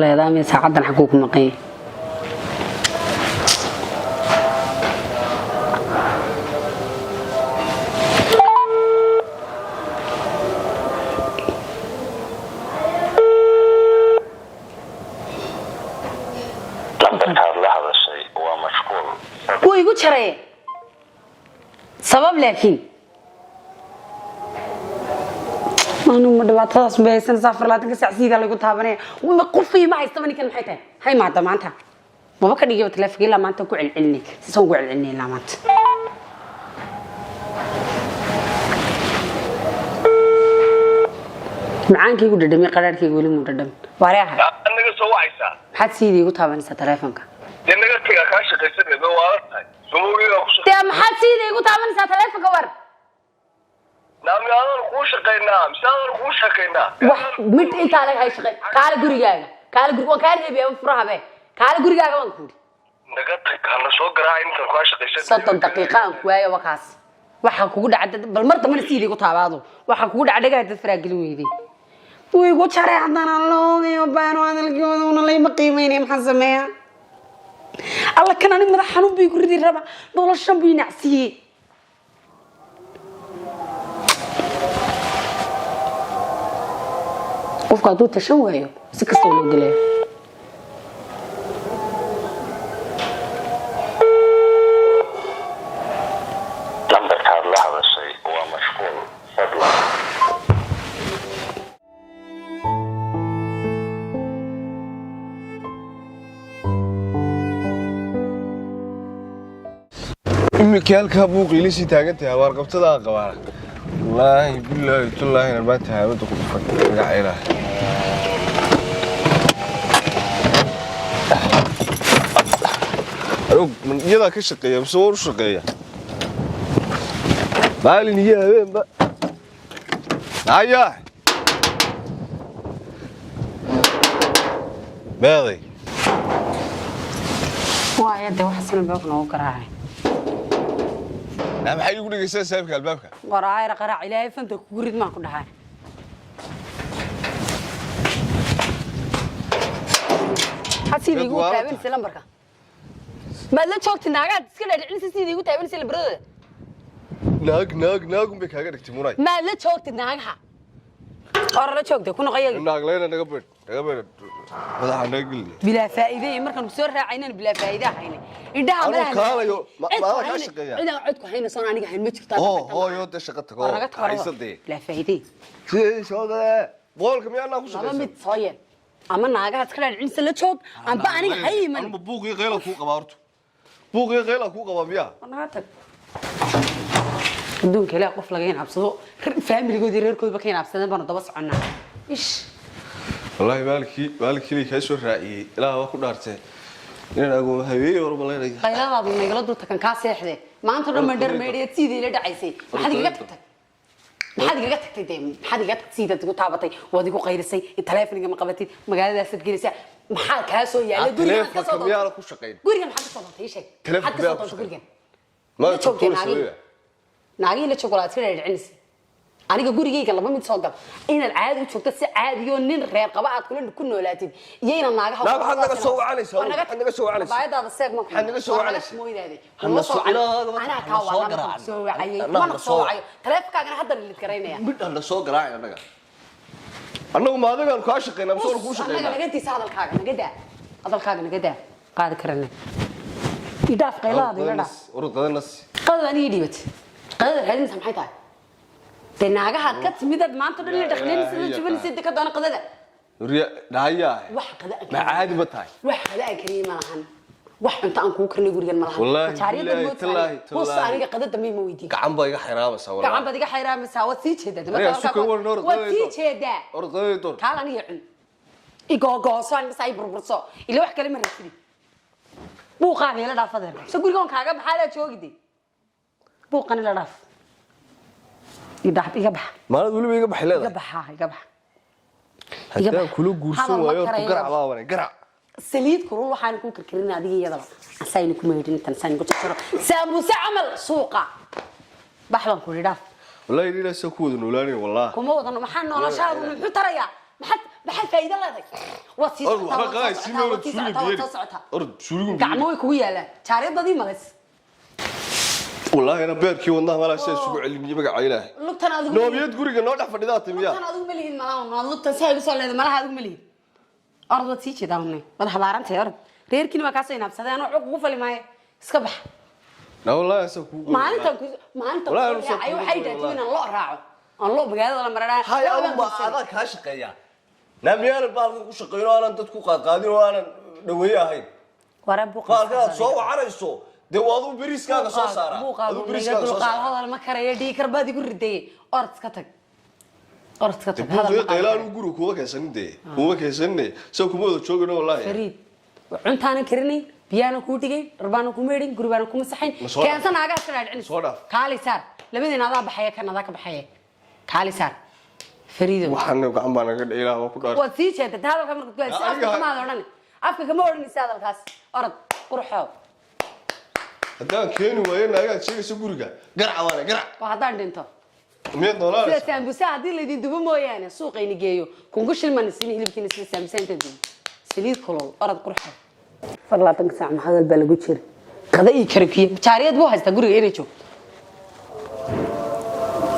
Leedaamay saacaddan xaguu ku maqan yahay? Lambarkaad la hadashay waa mashquul. Wuu igu jaray sabab, laakiin anu ma dhibaatadaas ma haysanaysa. 24-ka saac siidaa laygu taabanaya. Qofii ma haystaba ninkan. Maxay tahay? Hay maada maanta maba ka dhigayba taleefonka ilaa maanta ku celcelinay, sisaan ku celcelinay ilaa maanta. Macaankaygu dhadhamay, qadhaadhkayga weli muu dhadhamin. Waaryaha. Naga soo wacaysaa? Maxaad siidii igu taabanaysaa taleefonka? Dee naga tagaa, kaa shaqaysanayba waala tahay sumowgiga ku shaqay. Dee maxaad siidii igu taabanaysaa taleefonka, war? Naami adaan kuu shaqaynaa mise adaan kuu shaqaynaa? Wax mid intaa laga hay shaqay. Kaale gurigaaga, kaale guri waan kaa reebiya furaha be. Kaale gurigaaga waan kuuri. Naga tag, hana soo garaaca intaan kaa shaqaysanay. 30 daqiiqa aan ku waayo wakaas. Waxaa kugu dhaca bal mar dambana siidii igu taabaado. Waxaa kugu dhaca dhagaha dad faraagelin weyday. Wuu igu jaray haddana loogayo baano hadalkooda una layma qiimeynaya. Maxaan sameeyaa? Alla kan ani madax xanuun bay ku ridi raba, noloshan buu inacsiiyey. Qofku hadduu tashan waayo, si kasta loo gelaya. Lambarkaad la hadashay waa mashquul, fadlan. Iminka halkaa buuqii sii taagan tahay, abaarqabtada aan qabaana. Wallaahi bilaahi tullaahi maanta haamada ku dhufan magaca Ilaah. Anugu iyadaa ka shaqeeya mise war u shaqeeya maalin iyo habeenba haya meeday. Waaya dee, waxa sinan beeku noogu garaacay. Naa maxay igu dhegeysaa saaxiibka albaabka? Qaraayra qaraac, Ilaahay fanta kugu rid maan ku dhahay. Maxaad siida igu Dad waa taabanaysa lambarka? Maad la joogti naagaad iska dhaadhicinaysa siida igu taabanaysa lambaradooda? Naag naag naagun bay kaaga dhigtay munay. Maad la joogtid naagaha ora la joogtay ku noqoyagi. Naagleyna naga bedh, naga bedh, madaxa naga geliya. Bilaa faa'iide markaan ku soo raacaynana, bilaa faa'iide haynay indhaha. Anuu Madaxa kaalayo, cid ma ku adaa kaa hayna- shaqeeya? Cid aan cod ku haynaysoon aniga hayn ma jirto. Oo hooyo dee shaqa tago. War naga tago. Haysa dee. Bilaa faa'iide. Sidee soo galee boolka miyaanaa ku Laba shaqaysan? mid soo yeel: ama naagaha iska dhaadhicinaysa la joog, amba aniga ha iman. Anuma buuqii qayla kuu qabaa? Horta buuqii qayla kuu qabaa miyaa? Naga tag. Adduunka Ilaah, qof laga inaabsado faamiligoodii reerkoodba ka inaabsadeen baanu daba soconnaa. Ish. Wallaahi maalikii maalinkii kaa soo raaciyey, Ilaah waa ku dhaartee inaan agooma habeeyey hor malaynaya. Qayladaadu nagala dul takan kaa seexde. Maanta dhan mandhar meydhiya siidii ila dhacaysay. Maxaad igaga tagtay? Maxaad igaga tagtay dee? Maxaad igaga tagtay? Siidaad igu taabatay, waad igu qaylisay, taleefoniga ma qabatid, magaaladaasaad gelaysaa. Maxaa kaa soo yaala gurigan? Maxaad ka soo Taleefonka miyaana doontay? ku shaqayn? Gurigan maxaad ka soo doontay? Ii sheeg. Taleefonka Maxaad ka soo miyaana ku doontay shaqayn? gurigan? Ma La joogtay tuuraysa naagihii. weliba. Naagihii la joog, waad iska dhaadhicinaysa. Aniga gurigayga laba mid soo gal: inaad caadi u joogto, si caadiyo nin reer qaba aad kula ku noolaatid, iyo inaad naagaha. Naa maxaad naga soo wacanaysaa? War naga Maxaad naga soo wacanaysaa? Baayadaada seeg ma. Maxaad naga soo wacanaysaa? Mooydaade. Hana soo- ilaaha Anaa hana kaa soo waa garaacin. soo wacayay. Anna Mana hana soo soo wacayo taleefonkaagana hadda lilid garaynaya. Midh hana soo garaacin. Annaga annagu ma adigaan kaa shaqaynaa mise waanu kuu Annaga shaqaynaa? naga diisa hadalkaaga, naga daa hadalkaaga, naga daa. Qaadi karane idhaaf, qayladaada ila dhaaf. Urur qadanas. Qadada aniga dhiibat, qadada raadinaysa maxay tahay dee? Naagahaad ka timidaad maanta dhan la dhaqlinaysa, la jubanaysa de, ka doona qadada. Riya dhahayaa. Wax qada aan Ma caadi ma tahay? Wax qada aan kariyey ma lahan, wax cunto aan kugu karnay gurigan ma lahan. Wallaahi, Majaariyada billaahi, moodsa tallaahi, aniga. Hus. tallaahi. Aniga qada dambe ma weydiin. Gacan baa iga xiraamaysaa. Gacan Wallaahi. baad iga xayraamaysaa, waad sii jeedaa de. Aniga Marka suka war noor. Waad sii jeedaa. Urur qadadii door. Kaal aniga cun, igogooso aniga saa i burburso, ila wax kale ma rabtidi. Buuqaaga ila dhaaf adeer. So guriga kaaga baxaa laa joogi de. Buuqan ila dhaaf, idhaaf, iga bax. Maalad weliba iga baxay Iga leedahay. baxa, iga bax, iga Haddaan bax. kula guursan Hadal ma waayo horta karayo. garac baa wanay garac. Saliid kulul waxaan ku karkarin adiga iyadaba asayna ku meydhin intan saan ku jaro saambuuse camal suuqa. Bax baan ku idhi, dhaaf. Wallaahi ilaa saa ku wada noolaanay wallahi. Kuma wadano. Maxaa noloshaadu muxuu tarayaa? Maxaad maxaad faa'iido leedahay? Waad sii Orod, socotaa, waxba waad qaay, soo si socotaa, meel waad sii suuliga socotaa, waad geeri. soo socotaa. Orod, suuligu Gacmo way kugu yaalaan, jaariyadadii malays. Wallaahi ana beerkii wadnaha malaa sidaa isugu celimiye magaca Ilaahay. Lugtan adigu Noobiyad guriga noo dhex fadhidaa timiyaa. Lugtan adigu ma lihid malaha, lugtan saa igu soo leedahay malaha, adigu ma lihid. Orod, waad sii jeedaa unay, waad habaarantahay. Orod, reerkiina waa kaasoo inaabsaday, anoo cog ugu fali maayo, iska bax. Na wallaahi asaa kugu goyn. Maalintan ku maalintan Wallaahi ku anuu soo raacay kugu waxay goyn, dhahtay wallaahi. inaan lo raaco, aan lo magaalada la maradhaa. Hay, adun baa adaa kaa shaqeeya. Naamiyaanan baalkan ku shaqeyno, aanan dad ku qaadqaadin oo aanan dhaweeye ahayn. Wara buuqa. Baalkan aad soo wacanayso dee waa aduu beriiskaaga soo saara. Aduu beriiskaaga soo dulqaad saara. Hadal ma karayo, dhiikar baad igu ridaye. Orod, iska tag, orod, iska tag. Hadal Buuqiyo ma qaadi qaylaan karayo. Guriga kuma keensanin dee. Kuma keensanin. Soo kuma wada joogino wallaahi. Fariid, cuntaanan karinayn, biyaanan kuu dhigayn, dharbaanan ku meedhin, guribaanan kuma saxayn. Ma soo dhaaf. Keensan naagaa iska dhaadhicinaysa. Soo dhaaf. Kaali saar, labadiina adaa baxaya, kan adaa ka baxaya. Kaali saar, Fariidow. Waxaan gacan baa naga dhigay, Ilaah waa ku dhaar. Waad sii jeedatay hadalka markaad ku haysa. Aniga- Afka kamaad odhan, afka kama odhanaysa hadalkaas. Orod, qurxow. Haddaan keeni waayo naagaad sheegayso guriga, garac waana garac. Waa haddaan dhinto. Miyaad Sida noolaanaysaa? saambusa haddii laydin dubo mooyaane, suuqayna geeyo kunku shilmana siin hilibkiina sida saambusa inta dubo saliid kulul. Orod, qurxow. 24 saac ma hadal baa lagu jira? Qada ii karakiye, jaariyad buu haystaa guriga inay joogto,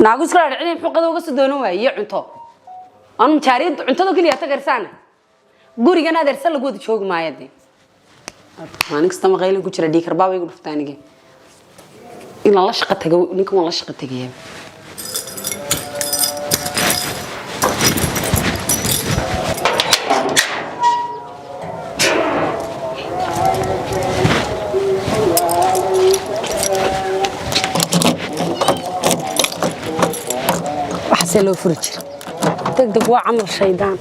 naagu iska dhaadhicinay. Muxuu qada uga soo doonan waaye iyo cunto? Anu jaariyad cuntada keliya tagarsaana, gurigan adeersa lagu wada joogi maayo dee. Maalin kasta maqaylin ku jira, dhiikar baaba igu dhufta anige. Inaan la shaqo tago ninkan, waan la shaqo tagayaa. Waxaasee loo furi jira? Deg deg waa camal shaydaan.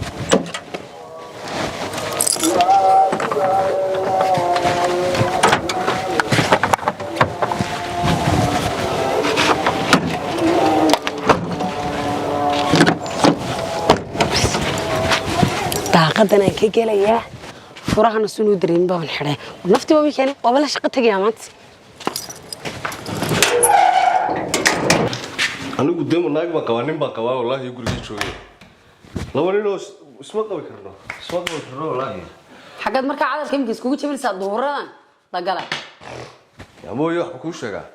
Daaqadan aan ka gelayaa, furahana sunuu dareemin baan xidhay. War naftii waa keenay, waaba la shaqo tagayaa maanta. Anigu dee naag baan qabaa, nin baan qabaa wallaahi, gurigii joogay. Laba nin oo isma qabi karno. Isma qabi karno wallaahi. Xaggaad markaa cadalka imika iskugu jabinaysaa duhuradan la gala? Amooyo, waxba kuu sheegaa.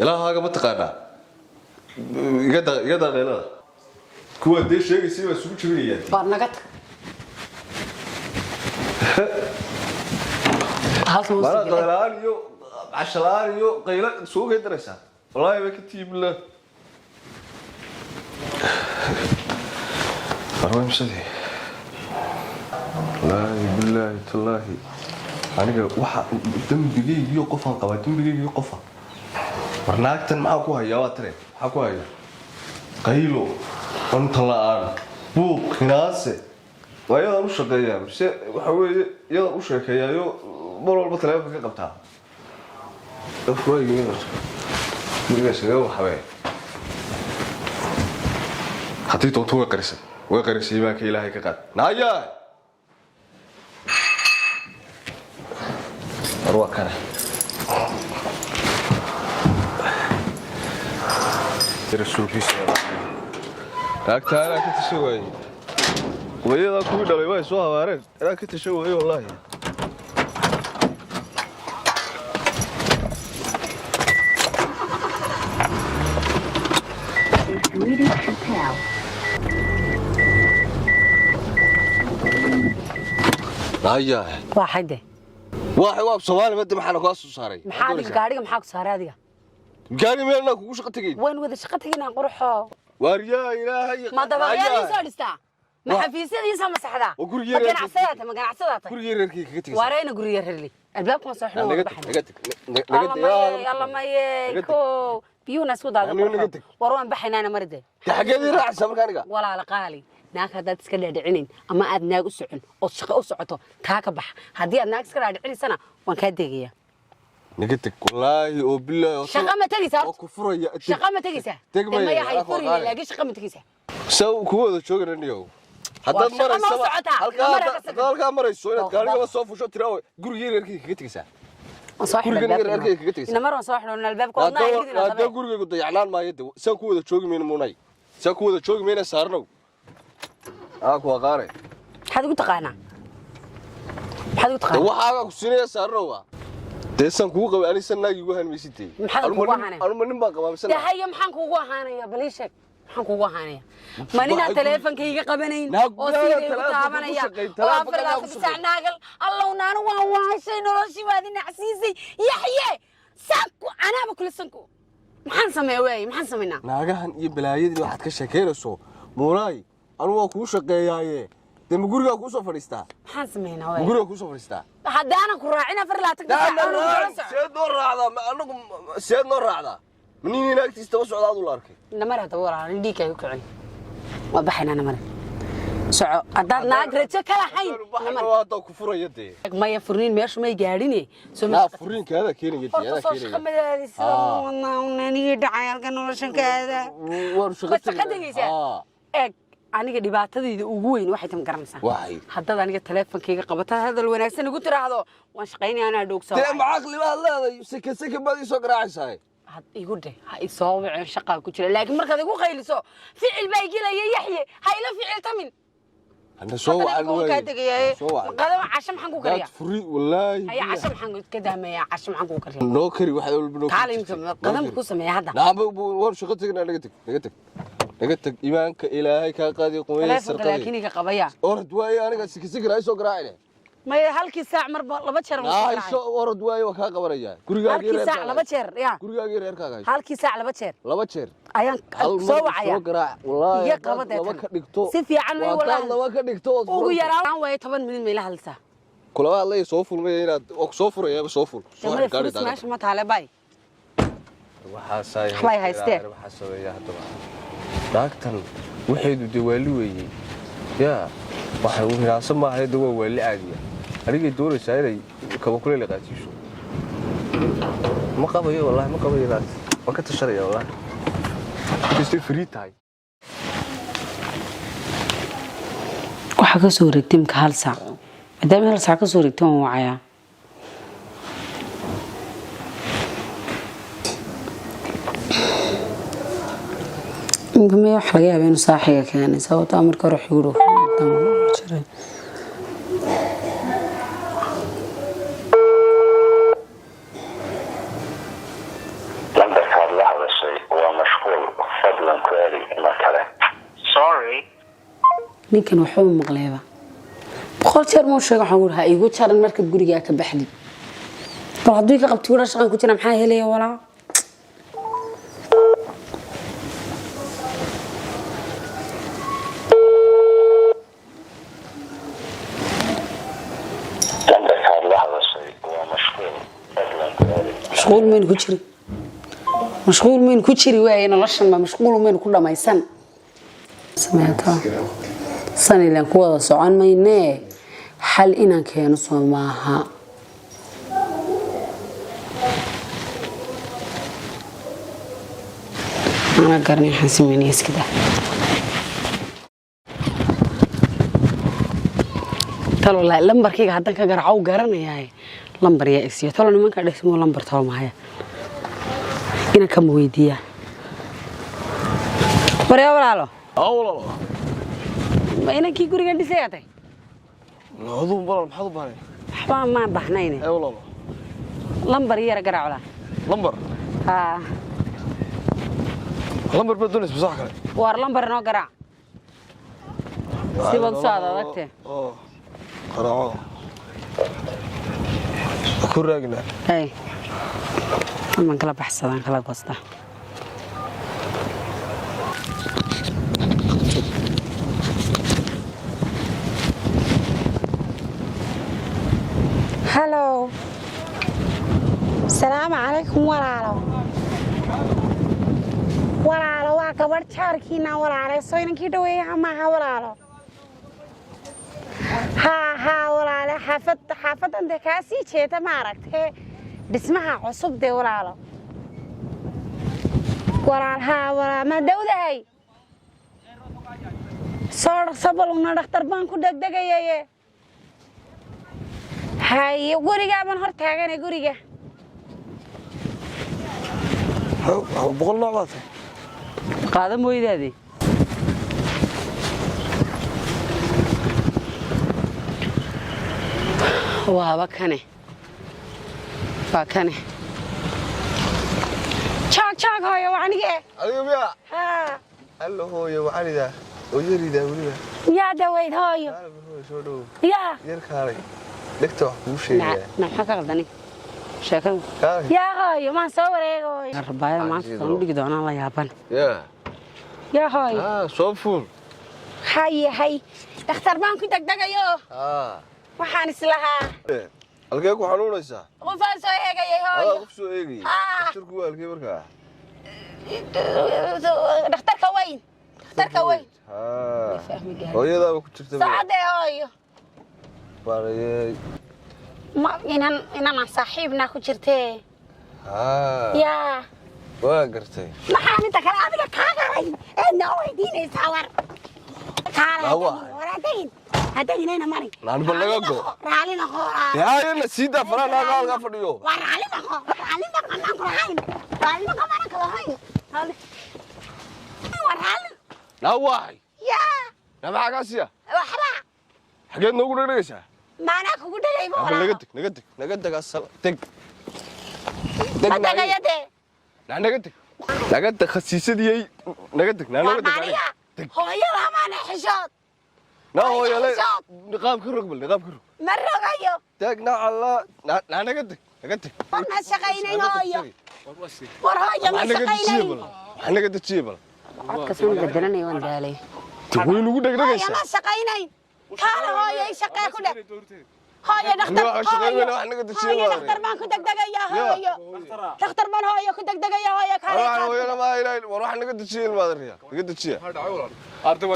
Ilaahaaga ma taqaanaa? Iga daa, iga daa qaylada. Kuwa dee sheegaysay baa isugu jabinayaa. Waar naga tag halkan wuu Maanaa sii galay. qaylaan iyo casho la'aan iyo qaylo isugu keendaraysaa. Wallaahi way ka tiimla. Arwaa imsadii. Wallaahi billaahi tallaahi. Aniga waxa dembigaygiyo qofaan qabaa, dembigaygiyo qofa. War naagtan maxaa ku hayaa? Waa tare, maxaa ku hayaa? Qaylo, cunto la'aan, buuq, hinaase. Waa iyadaan u shaqeeyaa mise waxa weeye iyadaan u sheekeeyaayo, mar walba taleefonka ka qabtaa. Qofku waa yimid horta. Guriga iskaga waxbee. Haddii doonto way qarisay, way qarisay. Iimaanka Ilaahay ka qaad. Naaya, war waa kana rasuulkiisa. Naagta anaa ka tashan waayey, qubayadaa kuwii dhalay way soo habaareen. Anaa ka tashan waayey wallaahi. Swedish Hotel. Naaya. Waa xagde? Waa Soomaali madda, maxaa kaa soo saaray? Maxaa adiga gaadhiga maxaa ku saaray adiga? Gaari meelna kugu shaqo tegayn. Waan wada shaqo teginaa, qurxo. Waaryaa Ilaahay. Ma dabaqyadiisoo dhistaa? Ma xafiisyadiisa masaxdaa? Waa gurigii Ma reerkii. ganacsadaata? Ma ganacsadaata? Gurigii reerkii kaga tegaysa. Waarayna guriga reerli albaabkuma soo xidhan. Naga Waa tag, baxay. naga tag, naga Alla tag. maye, alla maye. Naga tag. Ko biyuhuna isku daada. Anigu naga Qurxo. tag. War waan baxaynaana maride. Dee xaggeed ii raacaysaa marka aniga? Walaala qaali, naag haddaad iska dhaadhicinayn ama aad naag u socon ood shaqo u socoto, taa ka bax. Haddii aad naag iska dhaadhicinaysana, waan kaa degayaa. Naga tag wallaahi oo bilaahi oo Shaqa ma tegaysaa oo horta? ku furaya. Shaqa ma tegaysaa? Teg Dee maya, maya hay anaa ku furin, aqaanay. laakiin shaqa ma tegaysaa? Saw kuwa wada joogana niyow. Haddaad Waa shaqa ma maraysaba socotaa? halkaa Mar haddaad ka socon. halkaa marayso inaad Waa gaarigaba soo fusho tiraa gurigii reerkii kaga tegaysaa. Waan soo xidhay Gurigan albaabka. reerkayga kaga tegaysaa. Ina mar waan soo xidhay albaabka, wadnaha idin Haddee gurigaygu dayacnaan maayo de, saan ku wada joogi mayno muunay, saan ku wada joogi mayna saarnow. Aa, ku aqaanay. Maxaad igu taqaanaa? Maxaad igu Dee taqaanaa? Waxaagaa ku siinaya saarnowa. Dee san kugu qabay ani san naag igu ahaan maysid dee. Maxaad Anuma kugu nin- ahaanaya? Anuma nin baan qabaa mise Dee naag? Haya, maxaan kuugu ahaanaya? Bal ii sheeg, maxaan kuugu ahaanaya? Ma ninaan Waxay ku- taleefankayga qabanayn Naag oo gudaha siida igu taleefanka ku taabanaya shaqeyn, oo taleefanka afar yaa ku labaatan saac shaqeyn. naagal allow naanu waan waashay, noloshii waad inacsiisay. Yaxye, sanku anaaba kula sanku, maxaan sameeya waaye? Maxaan samaynaa? Naagahan iyo balaayadii waxaad ka sheekaynayso, muulaay, anu waa kuu shaqeeyaaye. Dee ma gurigaa kuu soo fadhiistaa? Maxaan samaynaa Ma waaye? gurigaa kuu soo fadhiistaa? Haddaanan ku raacin 24-ka saac Daana aanu kula raac, socon. Seed noo raacdaa? Ma anagu seed noo raacdaa? Ma nin naagtiis daba socda aduu la arkay? Namar haddaba walaal, dhiigga igu kicin, waa baxaynaa. Namar, soco haddaad naag rajo ka lahayn. Namar. Waa haddaa ku furaya dee. Maya, furniin meeshu may gaadhine soo ma Naa shaqo- furiinkaada keenaya dee. Horta Adaa soo shaqa keenaya. madaadi sida Ah. wadnaa anigii dhacay halka noloshan ka aadaa. Waanu shaqo Ma shaqa tegaynaa. tegaysaa? Aa. Eeg, aniga dhibaatadayda ugu weyn waxay tam garanaysaa. Waxay. Haddaad aniga taleefonkayga qabato, hadal wanaagsan igu tiraahdo, waan shaqaynaya, anaa dhoogsa. Dee ma caqli baad leedahay? Seke seke baad ii soo garaacaysaa. Had igu dheh, ha isoo wicin, shaqaa ku jira. Laakiin markaad igu qayliso, ficil baa igelaya. Yaxye, ha ila ficiltamin. Hana soo wacan Haddana kaa waaye. tegayaye. Soo wacan. Qadama casho maxaan ku Daad kariyaa? furi wallaahi. Haya, casho maxaan ka daamayaa? Casho maxaan ku kariyaa? Noo kari waxaad walba noo kari Kaale jirtay. imika Noo qadam kari. ku sameeya hadda. Naaba waan shaqo tegnaa. Naga teg, naga teg, naga teg. Iimaanka Ilaahay kaa qaadi qumayay. Taleefonka Sarqaday. Laakiin iga qabaya. Orod waaye, aniga sike sike ay soo garaacine. Maya, halkii saac marba laba jeer waan soo Naa garaacay. soo orod waaye, waa kaa qabanaya. Gurigaagii Halkii saac reerkaaga laba hayso. jeer ya. Gurigaagii reerkaaga hayso. Halkii saac laba jeer Laba jeer. ayaan Hal soo mar wacaya. soo garaac wallaahi. Iga Haddaad qaba laba deetan. ka dhigto. Si fiican may Waa wallaahi. haddaad laba ka dhigto ood Ugu furanta. yaraan waaye 10 minid mayla hadlaysaa. Kulaba hadlaya, soo fulmaya inaad waa ku soo furaya, soo ful. Soo Jamada xidh gaari furis daaqada. meesha ma taale bay. Waxaasaa Waxbay haystee. Waxaa sameeya haddaba naagtan waxeedu dee waali weeyey yaa. Waxay u hinaansan maaha de, waa waali caadiya. Anigay doonaysaa inay kaba kuleyl qaatiisho. Ma qabayo wallahi, ma qabayo naagta. Waan ka tashanaya wallahi, inkastay free tahay. Waxaa ka soo wareegtay imika hal saac. Maadaama hal saac ka soo wareegtay, waan wacayaa. Imika maya, waxa laga yaabaa inuu saaxiga keenay, sababtoo ah marka hore wuxuu igu yidhi jiray. Lambarkaad la hadashay waa mashquul, fadlan ku celi mar kale. Sorry. Ninkan waxba ma maqleeba. 100 jeer muu sheega? Waxaan uri, ha iigu jaran markaad gurigaa ka baxdid. Bal hadduu iga qabti wara, shaqan ku jira, maxaa helaya walaa? Lambarkaad la hadashay waa mashquul, fadlan ku celi. Mashquul maynu ku jiri, mashquul maynu ku jiri waaye. Noloshan ma mashquul maynu ku dhamaysan sameeto sanilan ku wada socon maynee. Xal inaan keeno soo maaha. Ana garanay waxaan sameynaya, iska daa. Talo lambarkayga haddan ka garaaco u garanayaa. Lambar yaa isiiyo? Talo nimanka dhismo lambar talo mahaya inaan kama weydiiyaa. Waryaa walaalo. Aa, walaalo. Ma inankii gurigan dhisayaa tay? Aduu walaal maxaad u baahnay? Waxbaa maan bahnayne. Ee walaalo. Lambar yara garaac walaal. Lambar? Haa. Lambar baad doonaysa mise wax kale? Waar lambar inoo garaac si wad soo aad adagtee. Oo qaraaco ku raagnaa. Hey, amaan kala baxsadaan, kala goostaa. Halow, salaamu calaykum walaalo. Walaalo, waa gabadh jaarkiina walaalay, soo inankii dhaweeyaha maaha walaalo? Haa haa walaale, xaafad xaafadan dee kaa sii jeeda, ma aragtee, dhismaha cusub dee walaalo. Walaal, haa walaal, ma dhowdahay? Soo dhaqso balugna, dhakhtar baan ku degdegayaye. Haye, gurigaa baan hor taaganay, guriga. 100 nooc baa tahay. Qaado mooydaadii. Waaba kane, waa kane. Joog, joog hooyo, waa anige. Adiga miya? Haa. Allo hooyo, waxaan oo yaridaa weliba. Yaa daweyd hooyo? Kaalay hooyo, soo dhow. Yaa. Yar kaalay, dhegta wax kuu sheegaya. Na maxaa ka qaldani sheekadu? Kaalay. Yaa hooyo, maan soo wareega hooyo. Rabaayada maanta saan u dhigi doonaan la yaaban. Yaa. Yaa hooyo. Ah, soo fuul. Haye, hay, dhakhtar baan ku degdegayo. Ah. Waxaan islahaa Halkee ku xanuunaysaa? Qofaan soo eegayay Adaa hooyo. Qof soo eegayay? Ah. Dhakhtarku waa halkee markaa? Dhakhtarka weyn, dhakhtarka weyn. Haa, hooyadaaba ku jirta. Socodee hooyo. Baarayey. Ma inan inanaan saaxiibnaa ku jirtee. Haa. Yaa. Waa gartay. Maxaan inta kale adiga kaa galay eed noo weydiinaysaa? War Maa waa? war hadagin, hadagin, ayna mari. Naan bal naga go. Raali noqo. Dee haayana sii daa faraha, naaga halkaa fadhiyo. Waa raali noqo, raali noqo, naan kulahayn, raali noqo, maanan kulahayn. Waa raali. Naa waaxay. Yaa. Naa maxaa kaa siiya? Waxba. Xageed noogu dhegdhegaysaa? Maanaa kugu dhagayba. Bal naga teg, naga teg, naga teg, asal teg, teg. Ma tagayo dee. Naa naga teg, naga teg, khasiisadiyey, naga teg naa. Waa Naga teg. Maaniga hooyada maana xishood. Naa hooyale, niqaab ka rog, bal niqaab ka rog. Ma rogayo. Teg naa alla, naa naa naga teg, naga teg. War ma shaqaynayn hooyo, war hooyo ma Waxaa naga dejiye. shaqaynayn. Bal waxaa naga dejiye bal. Codka saan bedelanaya, waan daalay. Te way nagu Hooyo dhegdhegaysaa. ma shaqaynayn, kaala hooyo, i shaqee ku dheh hooyo dhakhtar. Waxaa shaqayn weyna, wax naga dejiye. Hooyo Waa dhakhtar baan ku degdegayaa. Ya. Hooyo dhakhtar baan hooyo ku degdegaya, hooyo kaale. War hooyana ma ilaahin, war wax naga dejiye, ilmaadariya naga dejiya.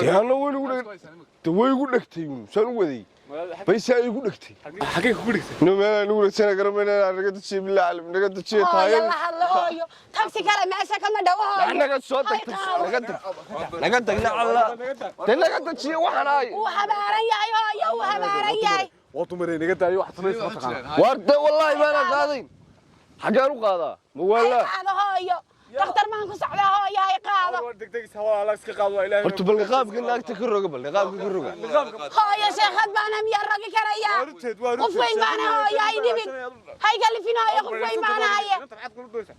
Dee anna way nagu dheg, de way igu dhegtay uun saan u waday bay saa igu dhegtay. Xagee kugu dhigtay? No meel nagu dhegsana garamayna, naga dejiye, bilaa calim naga dejiye. Hooyo Taagan. la hadlo hooyo, tagsi kale meesha kama dhowo hooyo. Naga soo tag, naga tag, naga tag, na alla, de naga dejiye waxaan ahay. Wuu habaaran yahay hooyo, wuu habaaran yahay. Waa dumarey, naga daayo, wax samaysa ma taqaana. War de wallaahi maana qaadayn, xaggeen u qaadaa ma Hay waala? Qaado hooyo, dhakhtar baan ku socdaa hooyo, hay qaado. Degdegis hawaa la iska qaado, waa Ilaahay. Horta bal niqaabka naagta ka roga, bal niqaabka ka roga. Hooyo sheekhad baana, miyaa rogi karayaa? Qof weyn baana hooyo, hay dhibin, hay galifin hooyo, qof weyn baana haye.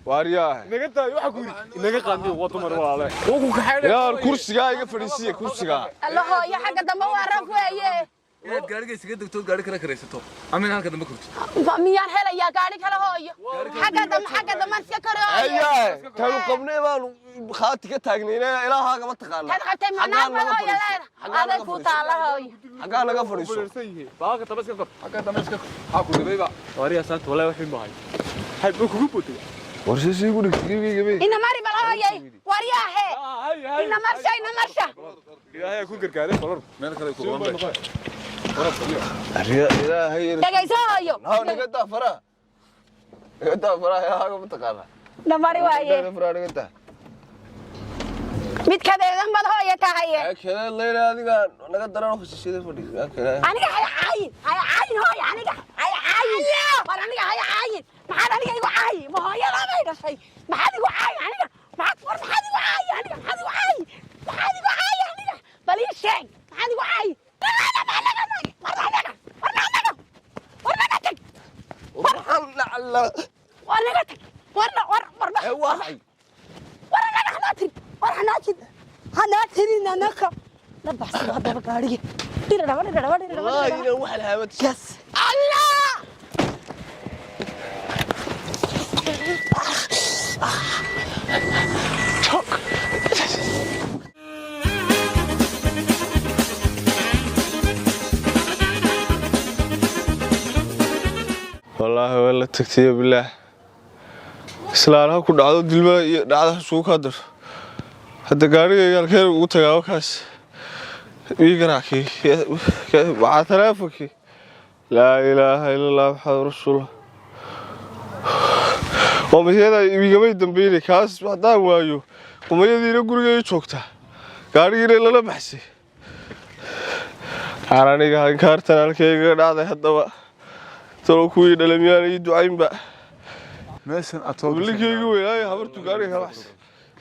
Waaryaah. Naga daayo, waxa ku yiri naga qaadniyo, waa dumar walaale, waa ku kaxaynay. Yaar, kursigaa iga fadhiisiya, kursigaa. Alla hooyo, xagga dambe waa raf weeye. Inaad gaariga isaga degto, gaari kala karaysato ama in halka dambe korto. Miyaan helayaa gaari kale hooyo? Xagga dambe, xagga dambe iska kori hooyo. Ayaa taanu qabnay baanu khaati ka taagnayna, ilaahaagama taqaana. Tad qabtay macnaha ma hooyo leena aday ku taala hooyo. Xaggaa naga fadhiiso. Baalka dambe iska kor. Halka dambe iska kor, maxaa ku dhibayba? Waariya saanta wallahi wax ma hayo, hay buu kugu bootay. Warsasi igu dhigtay gebigabe. Ina mari bal hooyay, waryaahe, ina marsha, ina marsha. Ilaahay ku gargaaray kolor. Meel kale ku qaban bay. Ilaahay. Dhegayso hooyo. Haa, naga daa faraha, naga daa faraha, ilaahaaga ma taqaana. Ina mari waaye. Faraha naga daa. Mid kadeedan bad hooyo tahaye. Kale leyna, adiga naga daran khasishada fadhi kale. Aniga hay caayin, hay caayin hooyo, aniga hay caayin, war aniga hay caayin. Maxaad aniga igu caayi? Ma hooyadaa bay dhashay? Maxaad igu caayi aniga? Maxaad, war maxaad igu caayi aniga? Maxaad igu caayi? Maxaad igu caayi aniga? Bal ii sheeg, maxaad igu caayi? War naga, war naga, war naga tag. Waxaan lacala. War naga tag, war war war. Ee waxay. War naga hanaa tiri, war hanaa tiri, hanaa tirin anaka la baxsado haddaba gaadhiga dhira dhaba dhira dhaba dhira dhaba. Wallaahi inaan wax lahaamad. Yes Allah. Wallaahi waa la tagtay bilaah, islaanaha ku dhacdo dilma iyo dhacda isugu kaa darto. Hadda gaarigayga halkeen ugu tagaa wakaas ii garackii waxaa taleefonkii. Laa ilaaha ila allah, maxamed rasuulullah. Qomayada igamay dambeynay kaas haddaan waayo, qomayadiina gurigay joogtaa, gaarigiina lala baxsay. Aniga hankaartan halkaygaga dhacday haddaba, talo kuwii dhalay miyaan ii ducaynba? Meeshan aad soo Wiilkaygu weynaayo habartu gaariga kala baxsay.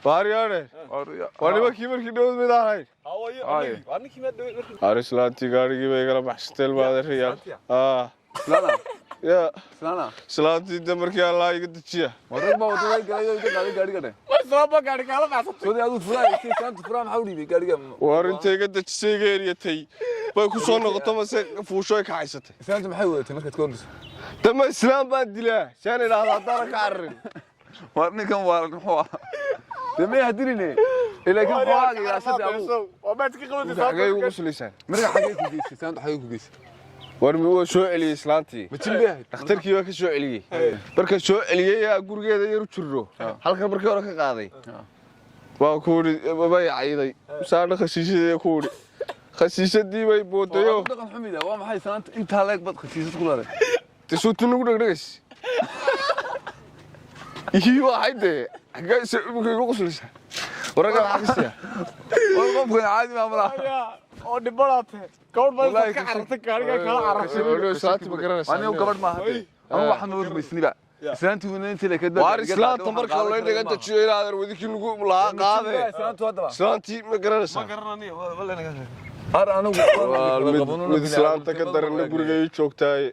Baaryaane, waa nimankii markii dhowd mid aan ahayn. Arislaantii gaarigii bay igala baxsatay, ilmaada riyaal. Islaana. Yaa. Islaana. Islaantii de markii Allah iga dejiya. Waa rag baa wadada galay oo iga qaaday gaadhiga dheh. Islaam baa gaari kaala baxsatay. Soo aduu furaa haystay, islaanta furaa maxaa u dhiibay gaadhiga? Waar intay iga dejisay iga eryatay bay ku soo noqoto, mase fuusho ay kaxaysatay. Islaanta maxay wadatay markaad ka ordayso? Dama islaam baan dilaa saan idhaahda haddaanan ka cararin. Waa ninkan waa muxuu ahaa? Dee may hadiline. Laakiin xoolahaaga ilaashada adigu. Waa maad ka qabatay. Xagee igu quslaysaan? Marka xagee ku geysay? Islaanta xagee ku geysay? War mi waa soo celiyey islaantii. Ma jin bay ahayd? Dhakhtarkii waa ka soo celiyey. Marka soo celiyey aa gurigeeda yar u jirro halkan markii hore ka qaaday waa ku uri bay cayday saana khasiisadii ku uri khasiisadii bay boodayo. Waa dhaqan xumida. Waa maxay islaanta intaa leeg bad khasiisad ku leedahay? Tisuuti nagu dhegdhegays ihii waxay dee xagee se iminka igu quslaysaa waragga maxaa ka siiya? War qofkan caadi maa malaha. Oo dhibanaate. Gabadh baa intaad ka carartay gaariga kala carartay. Islaantii ma garanaysaa? Anigu gabadh maaha dee. Anigu waxaan ma rumaysniba. Islaantii weyna intii leekeed baa waar gaadhiga islaanta qaaday, marka waxaan loo qaadan inaga karaa. dejiyo inaadan wadinkii lagu lahaa qaade. Islaantu haddaba. Islaantii ma garanaysaa? Har anigu Waa mid islaanta ka daranna guriga ii joogtaaye,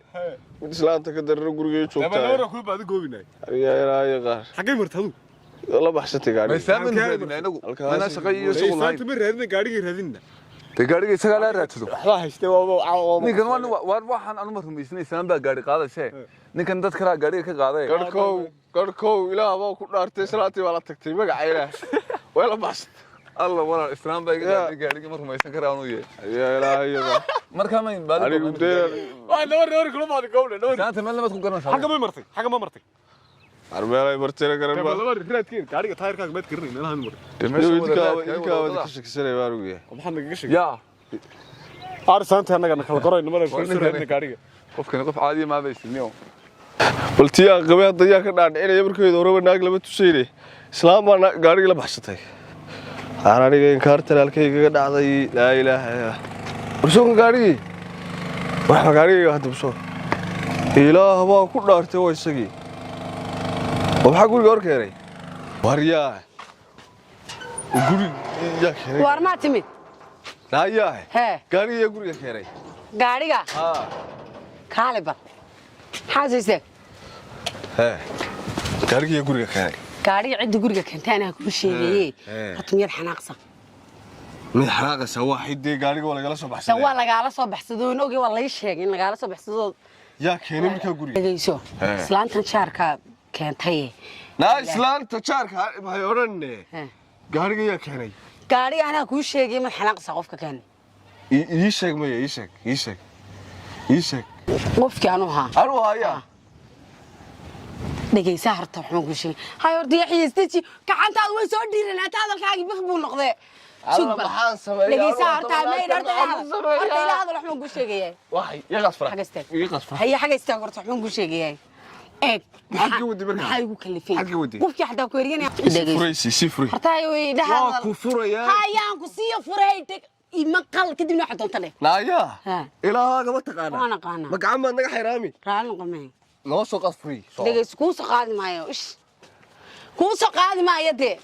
mid islaanta ka daranna guriga ii joogtaaye. Laba kula baad goobinay. Aniga ilaahay qaar. Xagee martay adigu? La baxsatay Ma gaadhiga. islaam baynu raadinaa inagu? Halkaas- Mana shaqo iyo shughul lahayn. Islaanta ma raadina, gaariga raadina. Dee gaadhiga isagaa laa raadsado. Waxbaa haystay waa Ninkan waa nin waar waxaan anu ma rumaysnay islaam baa gaadhi qaadayse. Ninkan dad kalaa gaadhiga ka qaaday. Garhkow, garhkow, ilaah baa ku dhaartay, islaantii baa la tagtay magaca ilaah way la baxsatay. Alla walaal islaam baa iga Ya. qaaday gaadhiga, ma rumaysan karaa anuu yahay. Ayaa ilaahay qaar. Markaa ma baadi Anigu dee waa laba reer kula baad goobnay laba. Islaanta meel nabad ku garanaysaa. Xagga ma martay? Xagga ma martay? Armeelay martayna garan Laba baa. laba raadkeen gaariga taayirkaaga maad garanay meelahan martay. Dee meesha wada Idinkaa raadka, idinkaa wada wada ka shakisanaya baan ogayahay. Maxaa nagaga sheegay? Ya. Aar saanta annaga na kala qorayno mar Waa soo ninkan. raadina gaariga. Qofkani qof caadi ma bay isniyo. Bal tii aan qabay hadda yaa ka dhaadhicinaya? Markeeda horeba naag lama tusayne, islaam baa gaadhigii la baxsatay. Aan aniga inkaartan halkaygaga dhacday. Laa ilaaha illa warsoonka gaadhigii waxba gaadhigayga hadda busoo. Ilaah baa ku dhaartay, waa isagii oo maxaa guriga hor keenay? War yaa guri yaa keenay? Waar maa timid? Naayaa. Hee. Gaadhigii yaa guriga keenay? Gaadhiga. Haa. Kaale bal, maxaa siisee? Hee, gaadhigii yaa guriga keenay? Gaadhiga cidda guriga keentay anaa kuu sheegaye. Hee. Horta miyaad xanaaqsan? Mid xanaaqaysa waa xidee gaadhiga waa lagala soo Tan baxsaday. waa lagaala soo baxsado, oon ogey, waa lay sheegay in lagaala soo baxsado. Yaa keenay markaa guriga? Dhegeyso. Hee. Islaantan jaarka keentaye. Naa islaanta jaarka maxay odhanne? Hee. Gaadhiga yaa keenay? Gaadhiga anaa kuu sheegay, mad xanaaqsa qofka keenay? Ii sheeg maya, ii sheeg, ii sheeg, ii sheeg. Qofkii anu ahaa. Anuu hayaa. Dhegeysa horta, waxbaan kuu sheegay. Hay horta Yaxya, isdeji, gacantaadu way soo dhiiranaata, hadalkaagii bik buu noqdee. Sug Alla, bal. maxaan sameeyaa? Dhegeysa Alla, horta, maxaan may horta ila hadal. sameeyaa? Horta ila hadal, waxbaan kuu sheegayaa. Waxay yaqas fara. Xagga istaag. Yaqas fara. Haye, xagga istaag horta, waxbaan kuu sheegayaa. Eeg. Maxaad ka waday markaa? Maxaa igu kalifay? Maxaad ka waday? Qofkii xataa ku eryanaya. Dhegeyso. Furaysi si furay. Horta hay way ila Waa hadal. ku furayaa. Hayaan ku siiyo furay, dheg ima qal, kadibna waxaad doonta dheh. Naayaa. Ha. Ilaaha gaba taqaanaa. Waan aqaanaa. Ma gacan baad naga xayraami? Raalli noqon. Noo soo qaad furay. Soo. Dhegeyso, kuu soo qaadi maayo. Ish. Kuu soo qaadi maayo dee.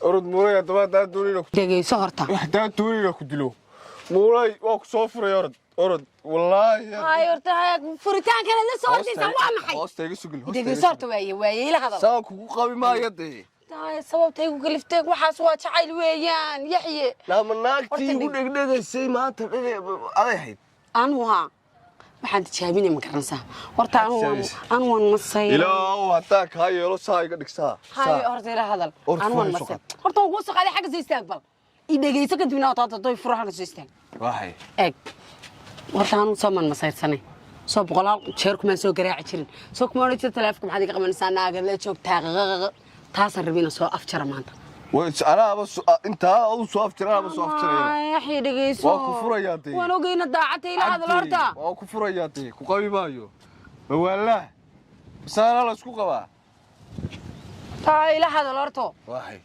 Orod muulay haddaba, haddaan doonayna Dhegeyso horta. Haddaan doonayna ku dilo muulay, waa ku soo furay. Orod, orod, wallaahi. Hay horta, hay furitaankana la soo ordaysaa waa maxay? Hoosta iga sugil. Dhegeyso horta, waaye waaye ila hadal. Saa kugu qabi maayo dee. Tahay sababta igu kaliftay waxaas waa jacayl weeyaan, Yaxye. Naama naagtii Horta igu dhegdhegaysay maanta dhege aday ahayd. Anu haa, waxaan tijaabinay ma garanaysaa horta anu waan Tijaabinaysa. Anu waan masay. Ilaahu haddaa kaa yeelo saa iga dhigsaa. Hay horta ila hadal. Horta Anu waan furaha soo masay. Horta waan kuu soo qaaday, xagga soo istaag bal. I dhegeyso, kadibna horta doy furaha xagga soo istaag. Waxay Eeg horta, anu soo man masayrsanay, soo boqolaal jeer kumaan soo garaaci jirin, soo kuma odhan jira taleefonka maxaad iga qabanaysaa, naaga la joogtaa qaqaqaqa. Taasaan rabay inaan soo afjara maanta. Anaaba intaa adu soo afjira, anaaba soo afjaraya. Yaxya, dhegeyso. Waa ku furayaa dee. Waan ogeyna daacadda, ila hadal horta. Waa ku furayaa dee, ku qabi maayo mawaalaa masaanaa la isku qabaa. Taa ila hadal horto. Waxay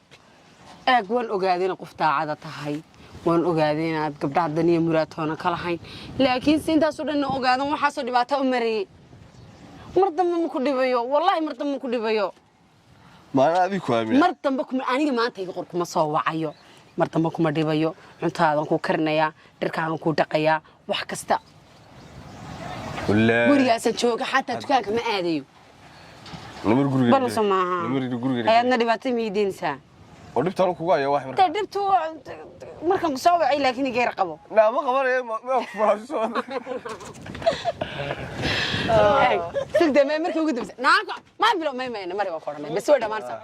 Eeg, waan ogaaday inaad qof daacada tahay, waan ogaaday inaad gabdhaha daniya muraatoona ka lahayn, laakiin se intaasoo dhan ogaadan waxaasoo dhibaato u marayay, mar dambe ma ku dhibayo, wallaahi mar dambe ma ku dhibayo. Maalin adii ku aamina. Mar dambe kuma, aniga maanta iga qor, kuma soo wacayo, mar dambe kuma dhibayo. Cuntaadan ku karinayaa, dharkaagan ku dhaqayaa, wax kasta. Wallaahi. Gurigaasaan jooga, xataa dukaanka ma aadayo. Namar guriga. Balso maaha. Namar guriga. Ayaadna dhibaato miidiinsaa. Oo dhibta anu kugu haya wax marka. Dee dhibtu markaan ku soo wacay, laakiin igeer qabo. Naa ma qabanayo, ma ku faraxsan. Sugde may markii ugu dambeysay naanka ma bilo may mayna mari waa ku odhanay, bas way dhammaanaysaa.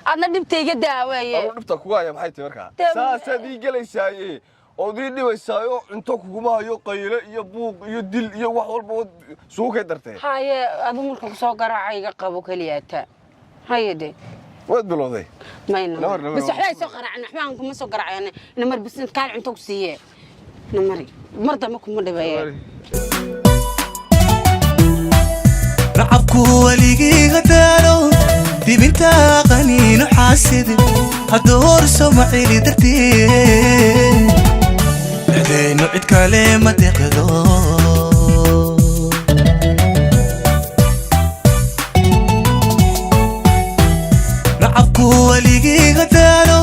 Adna dhibta iga daawaye. Anu dhibta kugu haya maxay tahay markaa? Dee- Saasaad ii gelaysaaye ood ii dhibaysaayo, cunto kuguma hayo, qayle iyo buuq iyo dil iyo wax walba ood sugu kay dartee. Haye, adu marka kusoo garaaca iga qabo keliyaata, haye de. Waad bilowday. Mayna. Namar, namar, bas waxba ay soo qaraacin, waxba aan kuma soo garaacin. Namar bas kaal cunto ku siiye, namari mar dambe kuma dhibaye. Nacabku weligiiga daalo, dibinta qaniino xaasid hadduu horso macili darteed, dhexdeennu cid kale ma deqdo. Nacabku weligiiga daalo,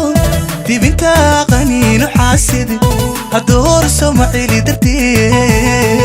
dibinta qaniino xaasid hadduu horso macili darteed.